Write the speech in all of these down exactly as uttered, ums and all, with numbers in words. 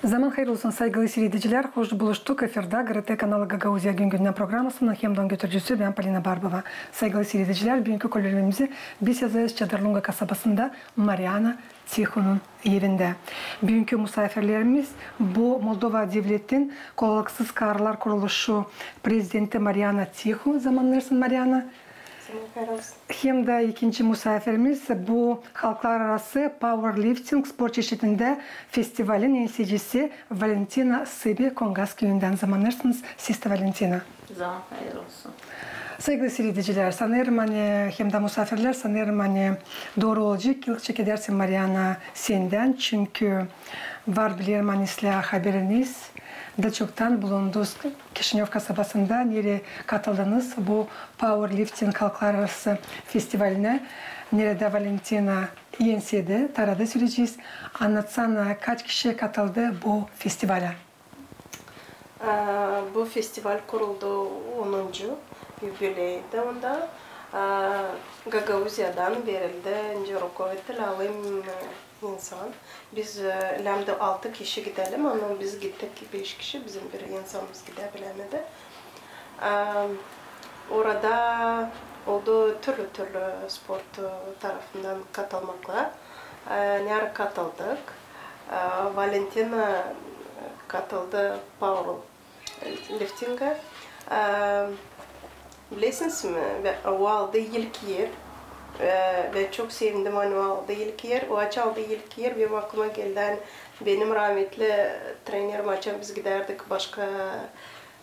Zaman hayır olsun, saygılı siiredicilär. Hoş buluştuk. Efirdä GRT kanalı Gagauziya gün-gündän programasının hem dä onun götürücüsü bän, Polina Barbova. Saygılı siiredicilär, büünkü kolbimizi biz yazêrız Çadırlunga kasabasında Mariana Tihonun evindä. Büünkü musaafirlerimiz bu Moldova devletin Kolalıksız karlar kuruluşu prezidenti Mariana Tiho. Zaman hayır olsun, Mariana. Hem dä ikinci musaafirimiz bu halklararası pauerlifting sport çeşidindä festivalin ensiedicisi Valentina Sıbi Kongas küüyündän. Zaman hayır olsun, Valentina. Zaman hayır olsun. Saygılı siiredicilär, sanêrım, ani hem dä musaafirlär, sanêrım, ani dooru olacek ilk çekedärsin, Mariana, sendän, çünkü var, bilerim, ani islää haberiniz da çoktan bulundunuz Kişinöv kasabasında, neredä katıldınız bu pauerlifting halklararası festivalinä, neredä Valentina ensedi, taradı, söleyecez. Annatsana, kaç kişi katıldı bu festivalä? Ee, bu festival kuruldu onuncu yubileydä onda. Ee, Gagauziyadan verildi, nicä rukovoditelj, alım, e, insan. Biz, e, läämdi altı kişi gidelim, ama biz gittik beş kişi, bizim bir insanımız gidä bilämedi. Ee, orada oldu türlü-türlü sport, e, tarafından katılmaklar. Ee, neredä katıldık? Ee, Valentina, e, katıldı pauerliftingä. Ee, bilersiniz mi, o aldı ilk er. Ee, bän çok sevindim, ani o aldı ilk er. O açan aldı ilk er, benim aklıma geldi, ani benim rahmetli trenerim, açan biz gidärdik başka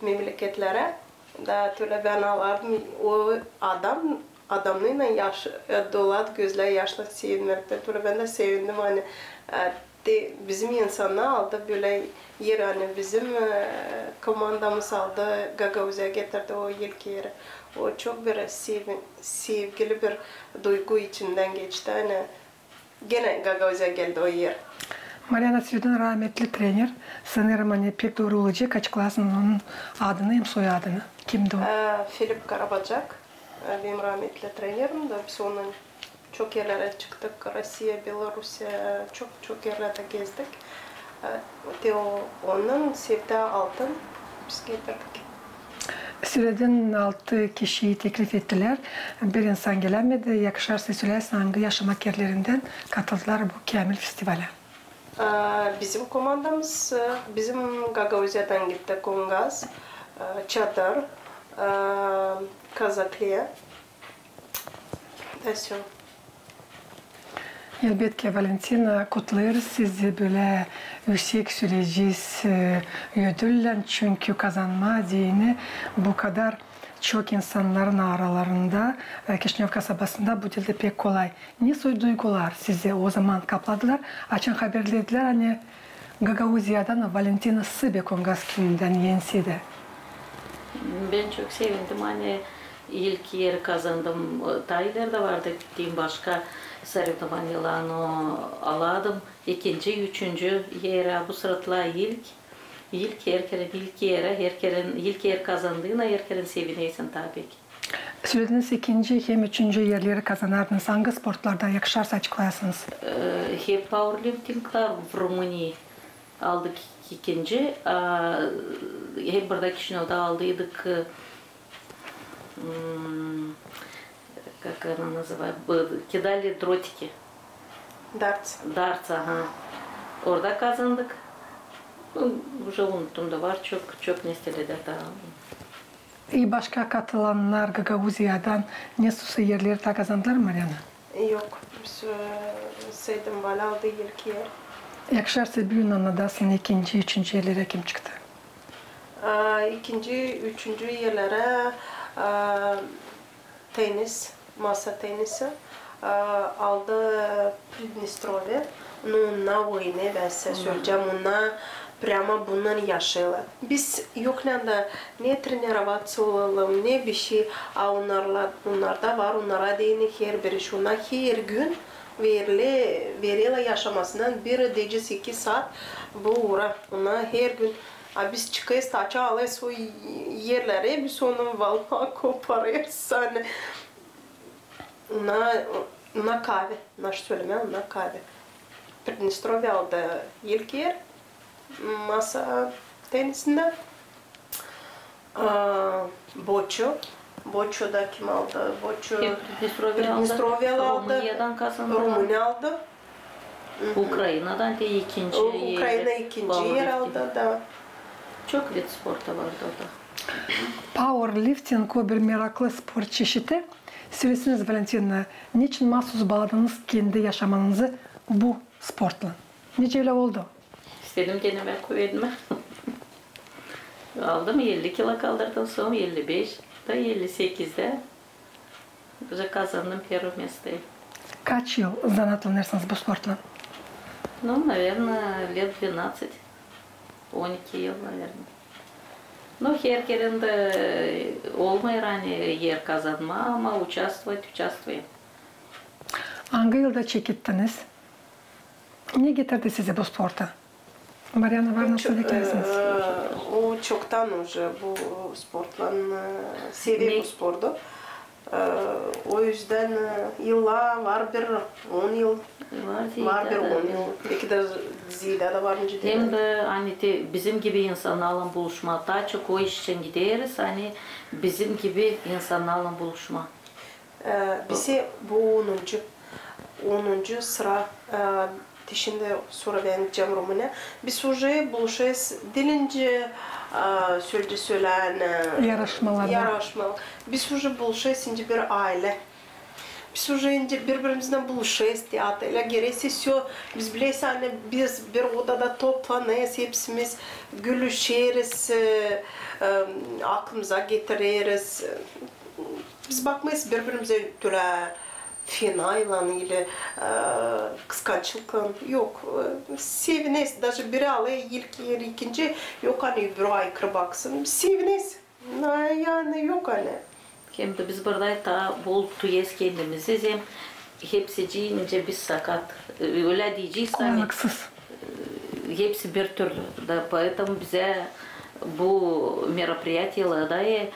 memleketlerä, da tölä bän alardım, o adam, adamnıyla yaş, e, dolardı gözleri yaşlan sevinmektä. Tölä bän dä sevindim, ani, e, te, bizim insannar aldı bölä er, ani bizim, e, komandamız aldı, Gagauziyaya getirdi o ilk eri. O çok bir sevin-, sevgili bir duygu içimdän geçti, ani genä Gagauziyaya geldi o er. Mariana, söledin rahmetli trener. Sanêrım, ani pek dooru olacek, açıklayasın onun adını hem soyadını. Kimdi o? Ee, Filip Karabacak, e, benim rahmetli trenerim da, biz onunnan çok erlerä çıktık, Rossiya, Belorusiya, çok, çok erlerdä gezdik. E, te o, ondan Sevda Altın biz getirdik. Söledin, altı kişiyi teklif ettilär. Bir insan gelämedi. Yakışarsa, söleyäsin, angı yaşamak erlerindän katıldılar bu käämil festivalä? Ee, bizim komandamız, e, bizim Gagauziyadan gitti Kongaz, e, Çadır, e, Kazakli. Da всё. Elbetki, Valentina, kutlêêrız sizi bölä üüsek söleyecez, e, ödüllän, çünkü kazanmaa deyni bu kadar çok insannarın aralarında, e, Kişinöv kasabasında bu diil dä pek kolay. Ne soy duygular sizi o zaman kapladılar, açan haberledilär, ani Gagauziyadan Valentina Sıbi Kongaz küüyündän ensedi? Bän çok sevindim, ani ilk eri kazandım. Taa ilerdä vardı, gittim başka sorevnovaniyalara, no aladım ikinci, üçüncü eri, a bu sıralar ilk. İlk, herkerä ilk eri, herkerä ilk er kazandıynan herkerä sevinersin tabii ki. Sölediniz, ikinci hem üçüncü erleri kazanardınız. Angı sportlarda, yakışarsa, açıklayasınız? Ee, hep pauerliftinglar, Rumuniya aldık ikinci, a hep burada Kişinövda aldıydık, e, m, как она называется, bu, кидали дротики. Дартс. Дартс, aha. Orada kazandık. Ну, уже unuttum da, var çok, çok nesilde taa. İi, başka katılannar Gagauziyadan nesoy erleri taa kazandılar mı, Mariana? Yok, biz, e, Seydim Vali aldı ilk er. Yakışarsa, büün annadasın, ikinci, üçüncü erlerä kim çıktı? A, ikinci, üçüncü erlerä, a, tenis, masa tenisi, a, aldı Pridnestrovye. Ну, onnar oynêêr, bän sizä söleyecäm, onnar прямо bununnan yaşêêrlar. Biz yoklayan da ne тренироваться olalım, ne bişey, a onnarda var, onnara deyni herbir iş. Onnar her gün verile, verelär yaşamasından bir deyecez iki saat bu uura. Onnar her gün, a biz çıkêrız, taşa alêrız o erlerä, biz onu valla koparêrız, ani. Onnar, onnar kaavi, naşı sölemää, onnar kaavi. Pridnestrovye aldı ilk er, masa tenisindä. Aa, Boço. Boço da kim aldı? Boço Pridnestroviyalı aldı. Pridnestroviyalı aldı. Rumuniyadan kazandı. Rumıniya aldı. Ukrainadan da ikinci U-, Ukraina ikinci er aldı da. Çok vid sporta vardı orada. Pauerlifting o bir meraklı sport çeşidi. Sölesinez, Valentina, neçin maasuz baaladınız kendi yaşamanızı bu sportlan? Nicä ölä oldu? İstedim denemää kuvedimi. Aldım, elli kilo kaldırdım, sora elli beş, da elli sekizdä уже kazandım первое место. Kaç yıl zanaatlanêrsınız bu sportlan? Ну, наверное, лет двенадцать. On iki yıl, наверное. Ну, her kerendä olmêêr, ani er kazanmaa, ama участвовать, участвуем. Angı yılda çekettiniz? Ne getirdi sizi bu sporta? Mariana, var nasıl dersiniz? O çoktan уже bu sportlan, e, sever bu sportu. E, o üzdän, e, yıllar var bir on yıl, var bir on yıl, beki dä zeedä dä var nicä. Hem dä, ani te, bizim gibi insannarlan buluşmaa, taa çok o iş için gideriz, ani bizim gibi insannarlan buluşmaa. E, bizä bu onuncu, onuncu sıra, e, te şindi sora bän gidecäm Rumuniyaya. Biz уже buluşêrız diil nicä, e, sölä sölän, e, yarışmalarda. Biz уже buluşêrız nicä bir aylä. Biz уже nicä biri-birimizdän buluşêrız teatrda. Gerekse всё, biz bilersän, ani biz bir odada toplanêrız, hepsimiz gülüşeriz, e, e, aklımıza getireriz. Biz bakmêêrız biri-birimizä tölä fenaylan ili, e, kıskançlıklan. Yok, e, sevineriz. Даже biri alêr ilk er, ikinci, yok, ani öbürü aykırı baksın. Sevineriz. Na, yani, yok, ani. Hem dä biz burada taa bol duyêrız kendimizi, hem hepsi deyni nicä biz sakat. E, ölä deyecez, ani, e, hepsi bir türlü. Da поэтому bizä bu мероприятиелär da, e,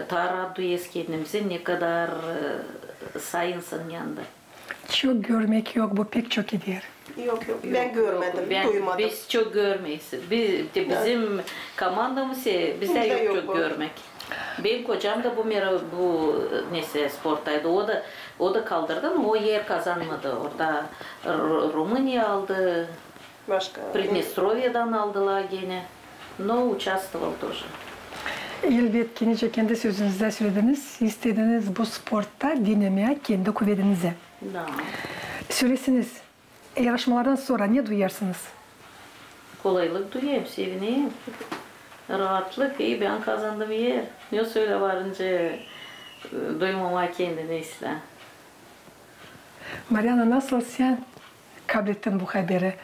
taa raat duyêrız kendimizi, ne kadar, e, saa insan yanında. Çok görmäk yok, bu pek çok eder. Yok, yok, bän görmedim, duymadım. Biz çok görmeeriz. Biz, te bizim komandamız, e, bizdä yok çok görmäk. Benim kocam da bu mera-, bu, e, nesä, sporttaydı. O da, o da kaldırdı, ama o er kazanmadı. Orada Ru-, Rumıniya aldı, Başka, Pridnestroviyadan aldılar genä. Но участвовал тоже. Elbetki, nicä kendi sözünüzdä sölediniz, istediniz bu sportta denemää kendi kuvedinizi. Da. Sölesinez, yarışmalardan sora ne duyêrsınız? Kolaylık duyêrım, sevinerim. Raatlık, ii, bän kazandım er. Ne sölä var nicä, e, duymamaa kendini islää. Mariana, nasıl sän kablettin bu haberi?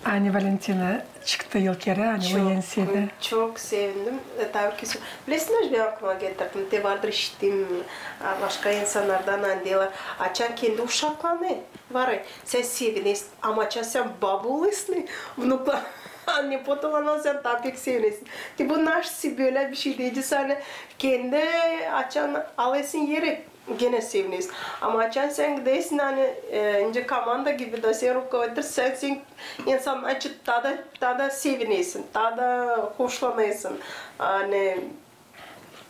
Ani Valentina çıktı ilk kerä, ani o ensedi. Çok, çok sevindim. E, tabii ki, bilersiniz, bän aklıma getirdim. Te vardır işittim, a, başka insannardan, ani deerlär, açan kendi uşaklarını var, sän sevinersin, ama açan sän baba olêrsın, внукларına, ani потом sän taa pek sevinersin. Te bu nasıl bölä bir şey deyecez, ani kendi açan alêrsın eri, genä sevinersin. Ama açan sän gidersin, ani, e, nicä komanda gibi da sän rukovoditersän, sän insan, açan taa da, taa da sevinersin, taa da hoşlanêrsın. Ani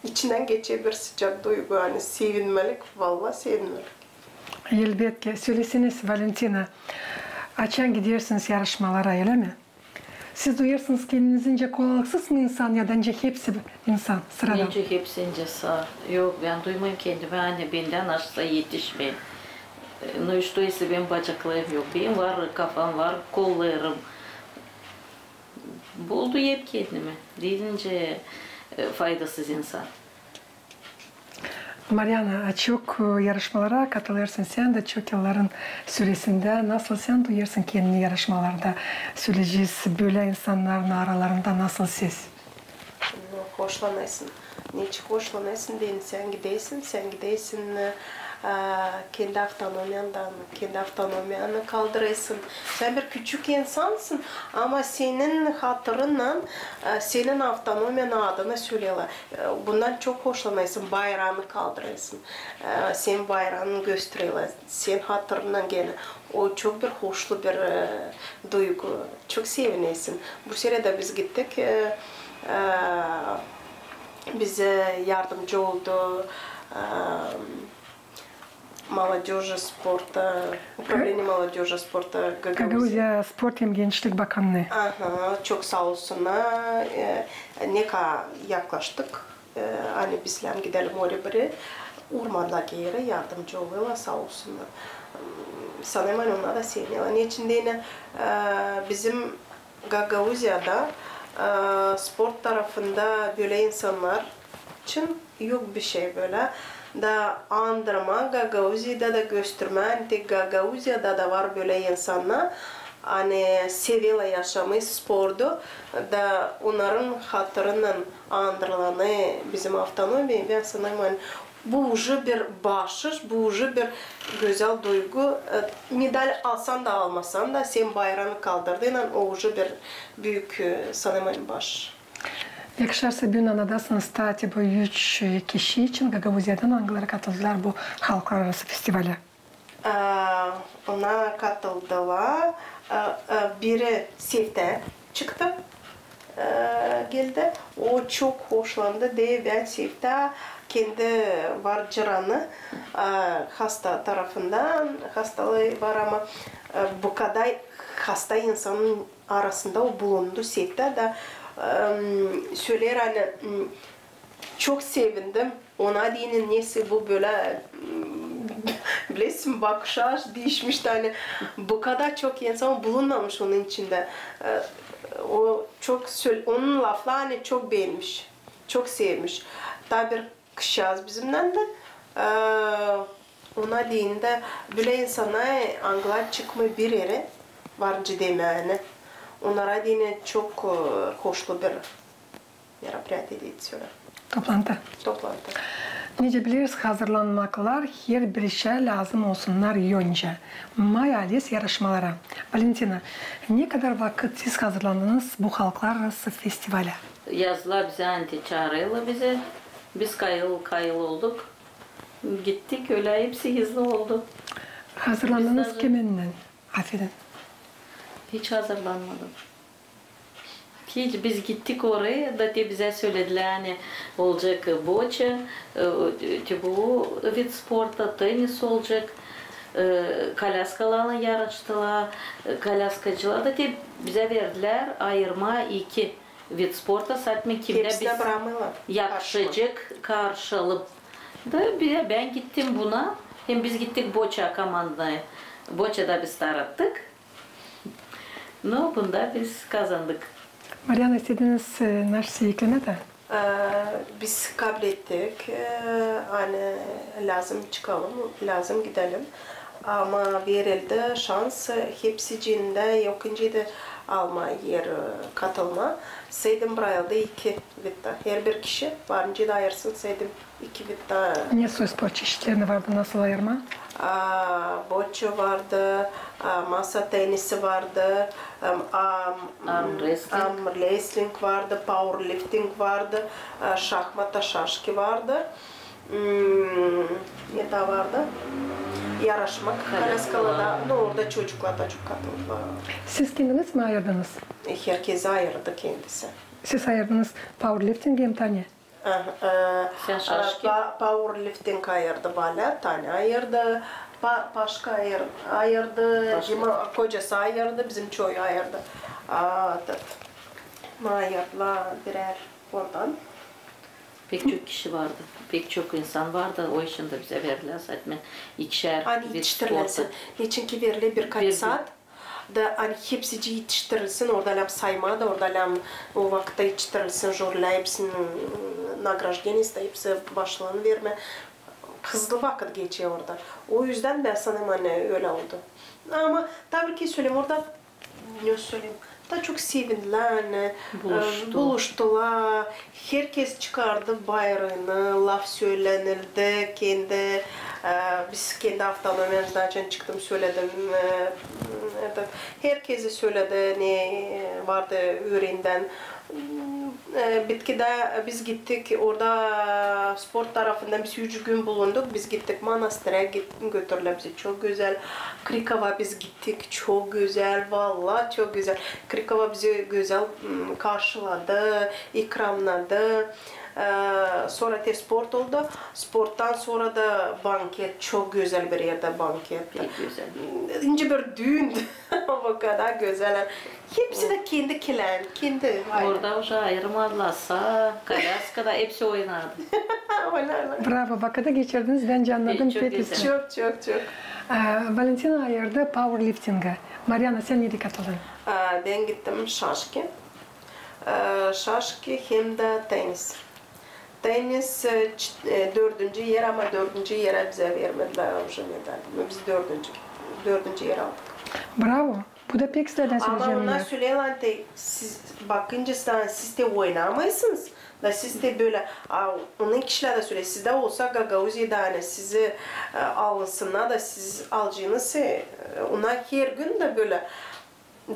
içindän geçer bir sıcak duygu, ani sevinmälik, valla sevinmälik. Elbetki. Sölesinez, Valentina, açan gidersiniz yarışmalara, ölä mi? Siz duyêrsınız kendinizi nicä kolaylıksız mı insan, ya da nicä hepsi insan sıradan? Nicä hepsi nicä saa. Yok, bän duymêêrım kendimi, ani bendän aşaa etişmeer. E, ну и что, если benim bacaklarım yok? Benim var kafam, var kollarım. Bol duyêrım kendimi. Diil nicä, e, faydasız insan. Mariana, a çok, e, yarışmalara katılêrsın sän dä çok yılların süresindä. Nasıl sän duyêrsın kendini yarışmalarda? Söleyecez, bölä insannarın aralarında nasıl ses? Ну, hoşlanêrsın. Neçin hoşlanêrsın deyni, sän gidersin, sän gidersin, e, Ee, kendi avtonomiyandan, kendi avtonomiyanı kaldırêrsın. Sän bir küçük insansın, ama senin hatırınnan, e, senin avtonomiyanın adını söleerlär. E, bundan çok hoşlanêrsın, bayraanı kaldırêrsın. E, senin bayraanı göstererlär, senin hatırınnan genä. O çok bir hoşlu bir, e, duygu. Çok sevinêrsin. Bu sene dä biz gittik, e, e, bizä yardımcı oldu, e, молодёжи спорта, управление молодёжи спорта Gagauziya. Gagauziya sport hem gençlik bakannıı. Aha, çok saa olsunnar. E, ne ka yaklaştık, e, ani bizlän gidelim oraya biri, urmadılar geeri, yardımcı olêrlar, saa olsunnar. Sanêrım, ani onnar da sevinnärlär. Neçin deyni, e, bizim Gagauziyada, e, sport tarafında bölä insannar için yok bir şey bölä. Da andırmaa Gagauziyada da göstermää, ani tek Gagauziyada da var bölä insannar, ani severlär yaşamayı, sportu, da onnarın hatırınnan andırılanı bizim avtonomiya, bän sanêrım, ani bu uje bir başış, bu uje bir gözäl duygu. E, medal alsan da, almasan da, sän bayraanı kaldırdıynan, o uje bir büük, e, sanêrım, başış. Yakışarsa, büün annadasınız, taati bu üç, e, kişi için Gagauziyadan, angıları katıldılar bu halklararası festivalä. E, ona katıldılar. E, e, biri Sevda çıktı, e, geldi. O çok hoşlandı, deer, bän Sevda, kendi var cıranı, e, hasta tarafından, hastalıı var, ama, e, bu kadar hasta insanın arasında o bulundu, Sevda da, e, söleer, ani, m, çok sevindim. Ona deyni, neysä bu bölä, m, bilersin, bakışı diişmiş, ani bu kadar çok insan bulunmamış onun içindä. E, o çok söl-, onun laflarını çok beenmiş, çok sevmiş. Taa bir kızçaaz bizimnän dä, e, ona deyni dä bölä insannar, angılar çıkmêêr bir erä, var nicä demää, ani onnara deyni çok, e, hoşlu bir мероприятие deyni söleer. Toplantı. Toplantı. Nicä bileriz, hazırlanmaklar herbir işä lääzım olsunnar öncä. May aylêêrız yarışmalara. Valentina, ne kadar vakıt siz hazırlandınız bu halklararası festivalä? Yazdılar bizä, ani çaarêrlar bizi. Biz kayıl, kayıl olduk. Gittik, ölä hepsi hızlı oldu. Hazırlandınız kimennän? Afedin. Hiç hazırlanmadım. Hiç, biz gittik oraya, da te bizä söledilär, ani olacek boça, e, te bu vid sporta, tennis olacek, e, kolyaskalarlan yarıştılar, e, kolyaskacılar da te bizä verdilär ayırmaa iki vid sporta, zaten kimdä biz yapışacek, karışalım. Da bir, bän gittim buna, hem biz gittik boça komandaya, boçada biz tarattık. No, bunda biz kazandık. Mariana, istediniz, e, naşey eklemää dä? E, biz kablettik, e, ani lääzım çıkalım, lääzım gidelim. Ama verildi şans, e, hepsicindä yok nicä dä almaa er, e, katılmaa. Seydim, bırakıldı iki vidda. Herbir kişi var nicä dä ayırsın, seydim, iki vidda. Ne soy sport çeşitlerini vardı, nasıl ayırmaa? A, boça vardı, a, masa tennisi vardı, em, am-, armrestling. Armrestling vardı, pauerlifting vardı, a, şahmata, şaşki vardı. Hmm, ne taa vardı? Yarışmak, kolyaskalarda. Kolyaskalar. No, orada çocuklar da çok katıldılar. Siz kendiniz mi ayırdınız? E, herkezi ayırdı kendisi. Siz ayırdınız pauerlifting hem Tanya? Aha, e, Sän şaşki? Pa-, pauerlifting ayırdı Valä, Tanya ayırdı, pa-, Paşka ayır-, ayırdı, Paşka. Dima, kocası ayırdı, bizim çoyu ayırdı. A, tat. Ayırdılar birär ondan. Pek çok kişi vardı, pek çok insan vardı, o için dä bizä verdilär zaten ikişär vid sporta. Ani etiştirilsin. Neçinki verilär birkaç saat. Da ani hepsicii etiştirilsin, orada lääzım saymaa da, orada lääzım o vakıtta etiştirilsin, jürilär hepsinin, м, награждениясы da, hepsi başlıını vermää. Hızlı vakıt geçer orada. O üzdän bän sanêrım, ani ölä oldu. Ama taa bir kerä söleyim, orada, ne söleyim, taa çok sevindilär, ani, e, buluştular. Herkez çıkardı bayrını, laf sölenildi, kendi, E, biz kendi avtonomiyamızdan açan çıktım, söledim. E, этот, herkezi söledi, ne vardı üüreendän. E, bitkidä biz gittik, orada sport tarafından biz üç gün bulunduk. Biz gittik Manastırä, git-, götürdülär bizi, çok gözäl. Krikova biz gittik, çok gözäl, valla çok gözäl. Krikova bizi gözäl, m, karşıladı, ikramladı. E, sora te sport oldu. Sporttan sora da banket, çok gözäl bir erdä banket. Pek gözäl. İnce bir düün. O kadar gözäl. Hepsi dä kendi kilän, kendi. Orada uje ayırmadılar, sa, kolyaskada hepsi oynadı. Oynadı. Bravo, vakıdı geçirdiniz, bän annadım. Pek gözäl. Çok, çok, çok. E, Valentina ayırdı pauerliftingä. Mariana, sän neredä katıldın? E, bän gittim şaşki. E, şaşki hem dä tennis. Tennis, e, ç-, e, dördüncü er, ama dördüncü erä bizä vermedilär uje medal. Biz dördüncü, dördüncü er aldık. Bravo. Bu da pek sizlerdän söleyecäm. Ama onnar söleerlär, ani siz bakınca, siz te oynamaysınız, da siz te bölä, a, onun kişilär dä söleer, sizdä olsa Gagauziyada, ani sizi, e, alınsınnar da siz alacınız, e, ona her gün dä bölä.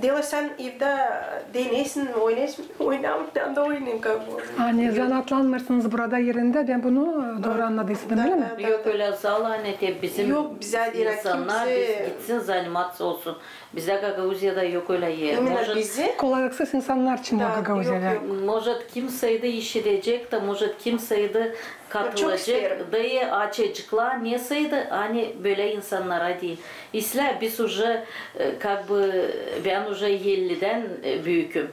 Deerlär, sän evdä deneysin, oynaysın, oynamaysın da oynayın, как бы. Ani zanaatlanmêêrsınız burada erindä, bän bunu, e, dooru annadıysaydım, ölä mi? Yok, ölä zal, ani te bizim insannar, biz gitsin, заниматься olsun. Bizä Gagauziyada yok ölä er. Может, bizi kolaylıksız insannar için Gagauziyada. Yok, yok. Может, kimseydi işidecek da, может, kimseydi katılacek da, açaceklar neseydi, ani bölä insannara diil. İslää, biz uje, e, как бы, bän uje ellidän, e, büüküm.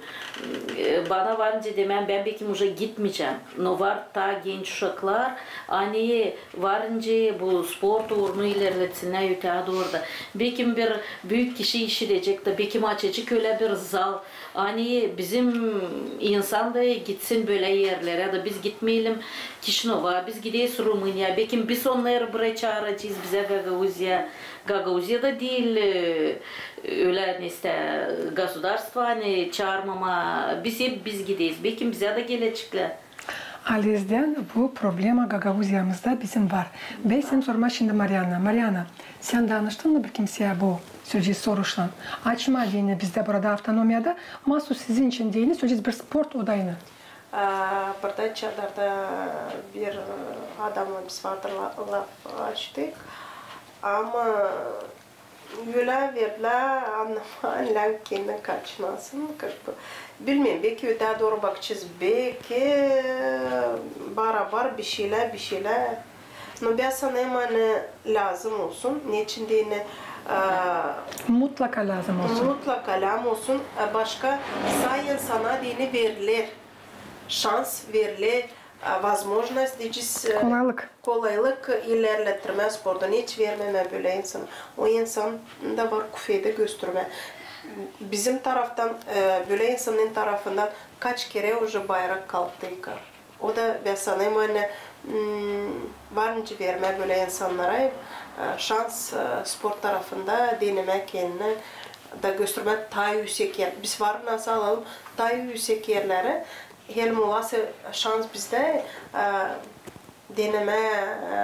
E, bana varınca demää, bän bekim uje gitmeyecäm. No var taa genç uşaklar, ani varınca bu sport uurunu ilerletsinnär ötää dooru da. Bekim bir büük kişi işidecek da, bekim açacek ölä bir zal. Ani bizim insan da gitsin bölä erlerä, da biz gitmeyelim Kişinöva, biz gideriz Rumıniyaya, bekim biz onnarı buraya çaaracez, bizä Gagauziya, Gagauziyada diil, e, ölä nesä государство, ani çaarmamaa, biz hep biz gideriz, bekim bizä dä geleceklär. Halizdän bu problema Gagauziyamızda bizim var. Bän isteerim sormaa şindi Mariana. Mariana, sän danıştın mı bir kimseyä bu söleyecez soruşlan? Açmaa deyni bizdä burada avtonomiyada, maasuz sizin için deyni söleyecez bir sport odayını. A, burada Çadarda bir, e, adamnan biz vardır la-, laf açtık. Ama ölä verdilär annamaa, ani lääzım kendin kaçınasın, как бы. Bilmeerim, beki ötää dooru bakacez, beki, e, barabar bişeylär, bişeylär. No bän sanêrım, ani lääzım olsun. Neçin deyni, e, mutlaka lääzım olsun. Mutlaka lääzım olsun. E, başka sa insana deyni veriler şans, veriler, e, возможность deyecez, e, kolaylık, kolaylık ilerlettirmää sportu. Hiç vermemää bölä insana. O insanda var kufeyi dä göstermää. Bizim taraftan, e, bölä insanın tarafından kaç kerä uje bayrak kalktı yukarı. O da bän sanêrım, ani, m, var nicä vermää bölä insannara, e, şans, e, sport tarafında denemää kendini da göstermää taa üüsek er. Biz var nasıl alalım taa üüsek erleri, helim olası şans bizdä, e, denemää, e,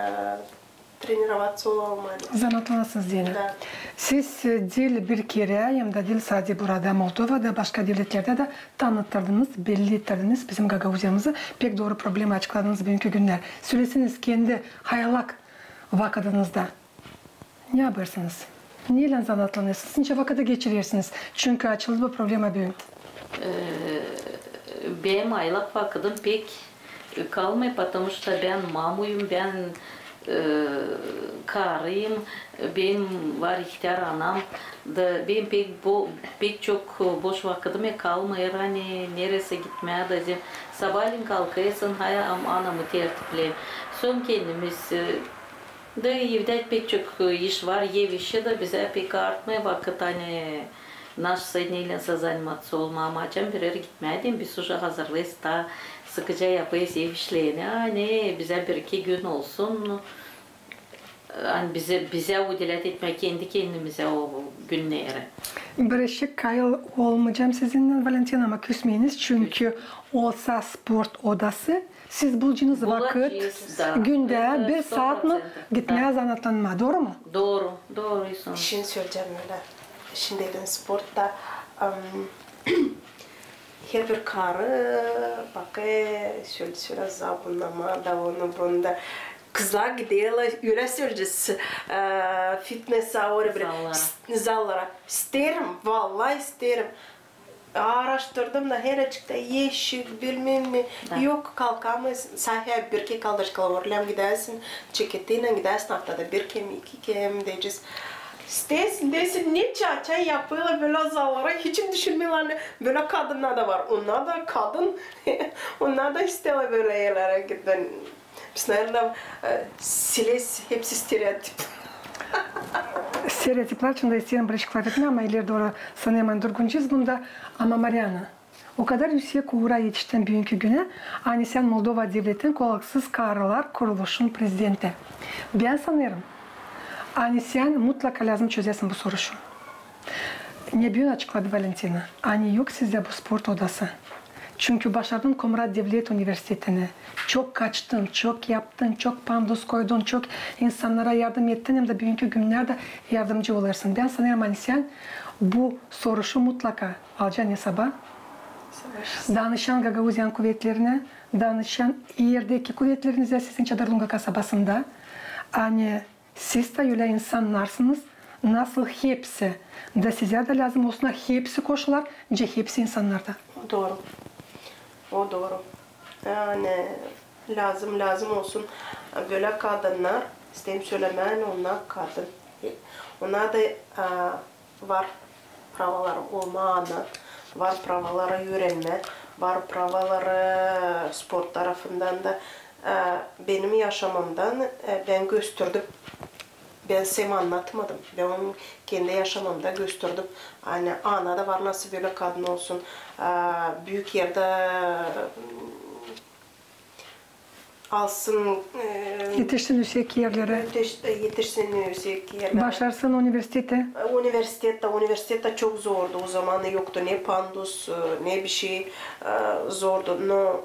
тренироваться olalım, ani zanaatlanasınız deyni. Da. Siz, e, diil bir kerä, hem dä diil sade burada, Moldovada, başka devletlerdä dä tanıttırdınız, belli ettirdiniz bizim Gagauziyamızı. Pek dooru problema açıkladınız büünkü günnär. Söleseniz, kendi haylak vakıdınızda ne yapêrsınız? Neylän zanaatlanêrsınız? Nicä vakıdı geçirersiniz? Çünkü açıldı bu problema büün. E, benim aylak vakıdım pek kalmêêr, потому что bän mamuyum, bän, e, karıyım, benim var ihtär anam, da benim pek bo-, pek çok boş vakıdım e kalmêêr, ani neresä gitmää da zem. Sabaalän kalkêrsın, hay am-, anamı tertipleerim. Sora kendimiz, e, da evdä pek çok, e, iş var, ev işi da bizä pek artmêêr vakıt, ani nasıl neylän sä заниматься olmaa, ama açan bir erä gitmää deyni, biz uje hazırlêêrız taa sıkıca yapêrız ev işlerini, ani bizä bir-iki gün olsun. Ani bizä, bizä udelät etmää kendi kendimizä o günneri. Birazcık kayıl olmayacam sizinnän, Valentina, ama küsmeyiniz, çünkü olsa sport odası, siz bulacınız vakıt, gündä bir saat mı gitmää zanaatlanmaa, dooru mu? Dooru, dooru, İson. Şindi söleyecäm ölä. Şindi dedin sportta, am, herbir karı bakêr, sölä, sölä, zabunnamaa da onu, bunu da. Kızlar giderlär, ölä söleyecez, e, fitnesä, oraya bir zallara. İsteerim, vallay isteerim. Aaraştırdım da, hereciktä eşik, bilmäm ne. Yok, kalkamêêrsın, sade bir kerä kaldıraçkaylan oraya gidäsin, çeketinnän gidäsin, aftada bir kerä mi, iki kerä mi deyecez. İsteersin, deersin, neçä açan yapêrlar bölä zallara, hiç düşünmeerlär, ani bölä kadınnar da var. Onnar da kadın, onnar da isteerlär bölä erlerä gitmää. Biz, наверно, e, sileriz hepsi stereotip. Stereotiplär için dä isteerim birazcık lafetmää, ama ileri dooru sanêrım durgunacez bunda. Ama, Mariana, o kadar üüsek uura etiştin büünkü günä, ani sän Moldova devletin kolaksız karılar kuruluşun prezidenti. Bän sanêrım, ani sän mutlaka lääzım çözesin bu soruşu. Ne büün açıkladı Valentina, ani yok sizdä bu sport odası. Çünkü başardın Komrat devlet universitetini. Çok kaçtın, çok yaptın, çok pandus koydun, çok insannara yardım ettin, hem dä büünkü günnerdä yardımcı olêrsın. Bän sanêrım, ani sän bu soruşu mutlaka alacan esaba. Danışan Gagauziyanın kuvetlerinä, danışan erdeki kuvetlerinizi sizin Çadır Lunga kasabasında. Ani siz dä ölä insannarsınız, nasıl hepsi. Da sizä dä lääzım olsun, hepsi koşullar, nicä hepsi insannar da. O dooru. O dooru. Ani lääzım, lääzım olsun bölä kadınnar, isteerim sölemää, ani onnar kadın. Onnar da, a, var pravaları olmaa ana, var pravaları üürenmää, var pravaları sport tarafından da. E, benim yaşamamdan, e, bän gösterdim. Bän sade annatmadım. Bän onu kendi yaşamamda gösterdim. Ani ana da var nasıl bölä kadın olsun, e, büük erdä, m, alsın, e, Etişsin üüsek erlerä. Etişsin üüsek erlerä. Başarsın universitettä. Universitettä, universitettä çok zordu. O zaman yoktu ne pandus, e, ne bişey, e, zordu. No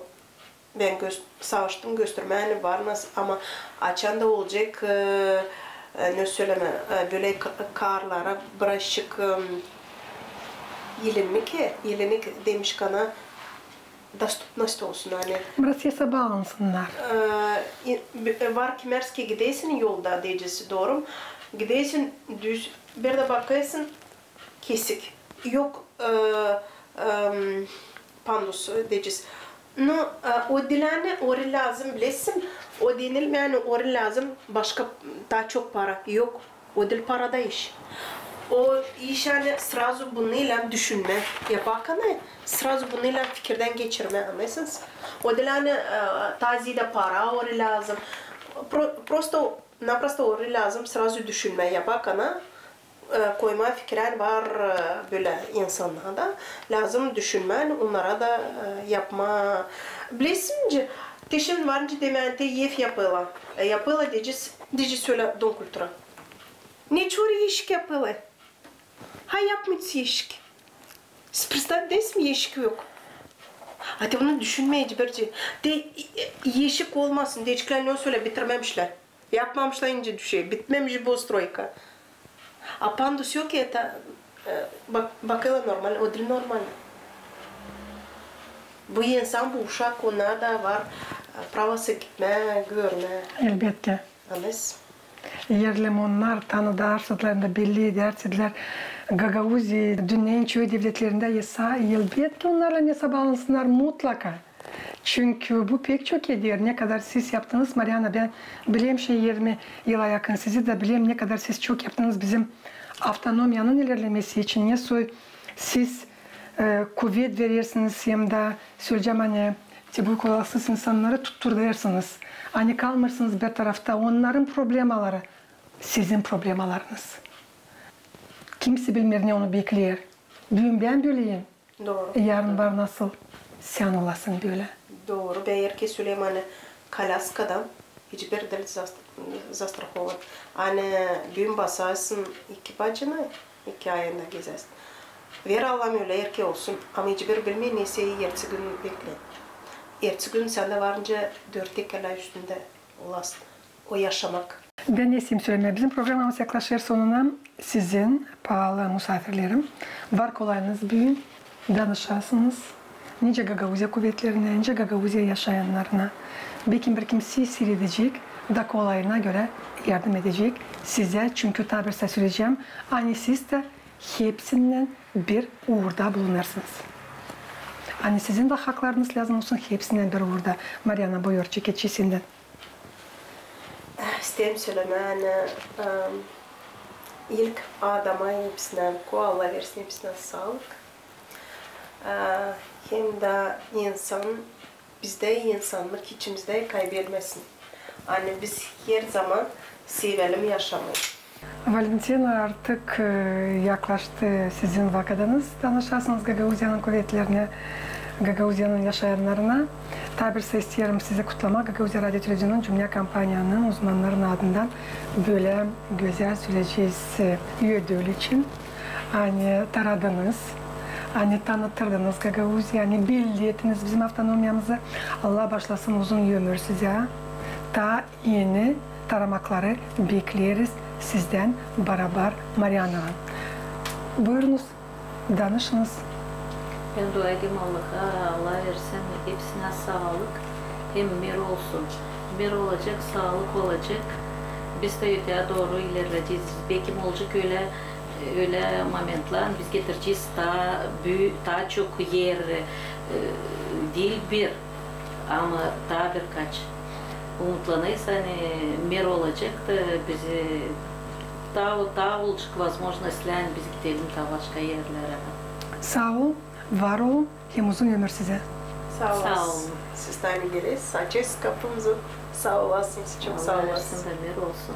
bän gö-, savaştım göstermää, ani var nasıl, ama açan da olacek, e, e, ne sölemää, e, bölä k-, karılara birazcık, e, ilinmik, e, ilinmik demişkana, dostupnost olsun, ani. Biraz esaba alınsınnar. E, i-, b-, var kimärskii gidersin yolda, deyecez, dooru mu? Gidersin düz, bir dä bakêrsın, kesik. Yok, e, em, pandus, deyecez. No, e, o diil ani oraya lääzım, bilersin, o diil ani oraya lääzım başka, taa çok para. Yok, o diil parada iş. O iş ani srazu bununnan düşünmää. Yapakana, srazu bununnan fikirdän geçirmää, annêêrsınız? O diil ani, e, taa ziyada para oraya lääzım. Pro-, prosto, naprosto oraya lääzım srazu düşünmää. Yapakana, e, koymaa fikirä var, e, bölä insannara da. Lääzım düşünmää, onnara da, e, yapmaa. Bilersin nicä, te şindi var nicä demää, te ev yapêla. E, yapêla, deyecez, deyecez ölä Dom kulturı. Neçin oraya eşik yapêla? Ha, yapmêêr eşik. Siz представьте, eşik yok. A te onu düşünmää, deyecez. Te, e, eşik olmasın, deyecekler, ne o ölä bitirmämişlär. Yapmamışlar nicä düşey, bitmemiş bu stroyka. A pandus yok, e, ta, e, bak-, bakêla normal, o diil normal. Bu insan, bu uşak, ona da var, e, pravosı gitmää, görmää. Elbetki. Annêêrsın? Erlem onnar tanıdarsa da, hem dä belli edersä da Gagauziyayı dünneyin çoyu devletlerindä, e, sa-, elbetki onnarlan esaba alınsınnar mutlaka. Çünkü bu pek çok eder. Ne kadar siz yaptınız, Mariana, bän bilerim şindi irmi yıla yakın sizi da bilerim, ne kadar siz çok yaptınız bizim avtonomiyanın ilerlemesi için. Ne soy siz, e, kuvet verersiniz hem dä, söleyecäm, ani te bu kolaksız insannarı tutturêrsınız. Ani kalmêêrsınız bir tarafta, onnarın problemaları, sizin problemalarınız. Kimsey bilmeer, ne onu bekleer. Büün bän böleyim. Dooru. Yarın var nasıl sän olasın bölä. Dooru. Bän herkerä söleerim, ani kolyaskada Hiçbir diil zast-, zastrahovanı. Ani büün basasın iki bacını, iki ayında gezäsin. Veer Allam ölä erkek olsun, ama hiçbir bilmeer, ne seni ertesi gün bekleer. Ertesi gün sendä var nicä dört tekerlää üstündä last. O yaşamak. Bän ne isteerim sölemää. Bizim programamız yaklaşêr sonuna. Sizin, paalı musaafirlerim, var kolaylığınız büün danışasınız nicä Gagauziya kuvetlerinä, nicä Gagauziya yaşayannarına. Bekim bir kimsey siiredecek da kolayına görä yardım edecek sizä, çünkü taa bir söleyecäm, ani siz dä hepsindän bir uurda bulunêrsınız. Ani sizin dä haklarınız lääzım olsun hepsindän bir uurda. Mariana, buyur, çeketçi sendän. İsteerim sölemää, ani, em, ilk adama hepsindän ko, Allah versin hepsinä saalık. E, hem dä insan, bizdä insannık içimizdä kaybelmesin. Ani biz herzaman sevelim yaşamayı. Valentina, artık, e, yaklaştı sizin vakıdınız danışasınız Gagauziyanın kuvetlerinä, Gagauziyanın yaşayannarına. Taa bir isteerim sizi kutlamaa Gagauziya radio televizionunun, cümlä kompaniyanın uzmannarının adından bölä gözäl söleyecez, e, ödül için. Ani taradınız, ani tanıttırdınız Gagauziya, ani belli ettiniz bizim avtonomiyamızı. Allah baaşlasın, uzun ömür sizä. Taa eni taramakları bekleeriz sizdän barabar Marianaylan. Buyurunuz, danışınız. Bän dua ederim Allaha, Allah versin hepsinä saalık hem mir olsun. Mir olacek, saalık olacek. Biz dä öteyä dooru ilerleyecez. Bekim olacek ölä, ölä momentlär, biz getirecez taa büü-, taa çok er, e, diil bir, ama taa birkaç. Umutlanêrız, ani mir olacek da bizi taa, taa olacek возможностьлär, ani biz gidelim taa başka erlerä. Saa ol, var ol. Hem uzun ömür sizä. Saa olasın. Saa olun. Siz dä ani gelesiz, açêrsınız kapımızı. Saa olasınız, çok saa olasınız. Allah versin da mir olsun.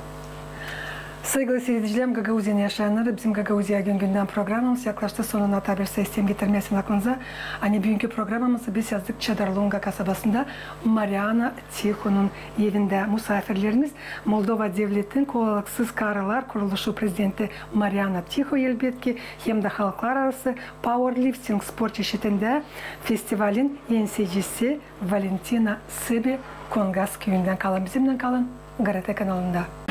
Saygılı siiredicilerim, Gagauziyanın yaşayannarı, bizim Gagauziya gün-gündän programamız yaklaştı sonuna. Taa bir isteerim getirmää aklınıza, ani büünkü programamızı biz yazdık Çadarlunga kasabasında Mariana Tihonun evindä. Musaafirlerimiz Moldova devletin kolalıksız karılar kuruluşu prezidenti Mariana Tiho, elbetki, hem dä halklararası pauerlifting sport çeşidindä festivalin ensäcisi Valentina Sıbi Kongas küüyündän. Kalın bizimnän, kalın GRT kanalında.